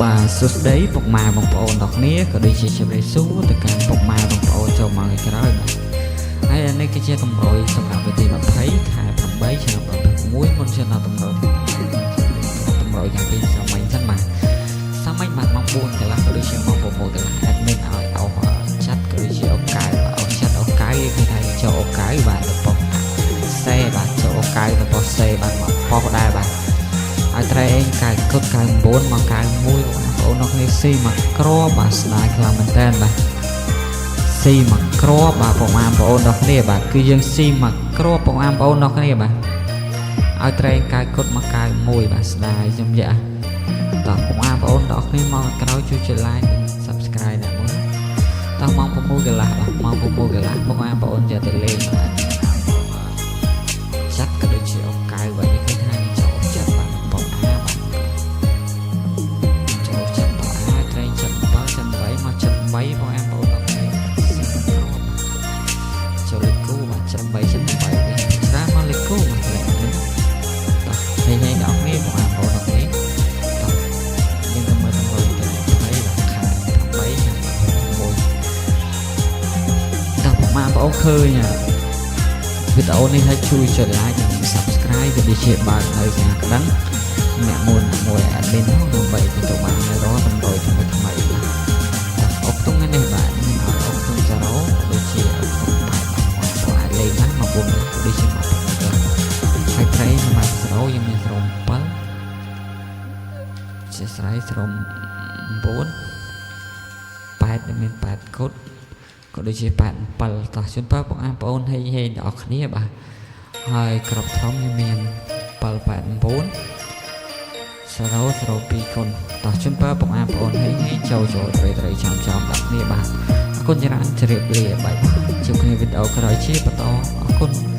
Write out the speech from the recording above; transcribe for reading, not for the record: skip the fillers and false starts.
បាទសួស្តីពុកម៉ែបងប្អូនទាំងគ្នាក៏ដូចជាជម្រាបសួរទៅកាន់ពុកម៉ែបងប្អូនចូលមកក្រោយបាទហើយអានេះគឺជាតម្រុយសម្រាប់វិធី20ខែ8ឆ្នាំ2026មុនជាដល់តម្រុយតម្រុយកាលពីសម័យសិនបាទសម័យបាទម៉ោង4កន្លះក៏ដូចជាម៉ោង6កន្លះ admin ឲ្យអស់ចាត់ក៏ដូចជាអូកៅអស់ចាត់អូកៅគេថាចូលអូកៅបាទទៅប៉ុស្សេបាទចូលអូកៅទៅប៉ុស្សេបាទមកប៉ុស្ដែរបាទឲ្យត្រែងកៅគុត99មក91បងប្អូនអរគ្នាស៊ីមកក្របបាទស្ដាយខ្លាំងមែនតើបាទស៊ីមកក្របបាទបងប្អូនអរគ្នាបាទគឺយើងស៊ីមកក្របបងប្អូនអរគ្នាបាទឲ្យត្រែងកៅគុតមក91បាទស្ដាយខ្ញុំយ៉ាតោះបងប្អូនអរគ្នាមកក្រោយជួយចុច like និង subscribe អ្នកមួយតោះម៉ោង6កន្លះបាទម៉ោង6កន្លះបងប្អូនយកទៅលេងបាទចាត់ក៏ដូចជាអូកៅបាទនេះឃើញថាចូលចាត់បាទបងអាបាទចូលចាត់បងអាត្រែងចាត់7ចាត់8មកចាត់3បងប្អូនអរគ្នាចូលលេខគូបាទចាត់3ចាត់8វិញច្រើនមកលេខគូបាទលេខនេះតោះហេហេដល់គ្នាបងប្អូនអរគ្នាតោះយើងទៅមើលតម្រុយទៅ20បាទខែ8ឆ្នាំ6តោះបងប្អូនឃើញវីដេអូនេះឲ្យជួយចុច like និង subscribe ក៏ដូចជាបើកនៅសញ្ញាក្តឹងអ្នកមួយអ្នកមួយ admin ហ្នឹងដើម្បីទទួលបាននៅរាល់តម្រុយថ្មីថ្មីបាទតោះអុកតុងនេះបាទមានឲ្យអុកតុង0ដូចជាអុកតុង8បាទបងប្អូនអាចលេងបានមក4ក៏ដូចជាមក6បាទហើយត្រីសម្រាប់0យើងមាន0 7ជាស្រ័យ0 9 8ដែលមាន8គុតក៏ដូចជា87តោះជូនពរបងប្អូនហេងហេងដល់អ្នកគ្នាបាទហើយក្របធំយើងមាន789 002គុណតោះជូនពរបងប្អូនហេងហេងចូលចូលត្រីត្រីចំចំដល់គ្នាបាទអរគុណច្រើនជម្រាបលា bye bye ជួបគ្នាវីដេអូក្រោយជាបន្តអរគុណ។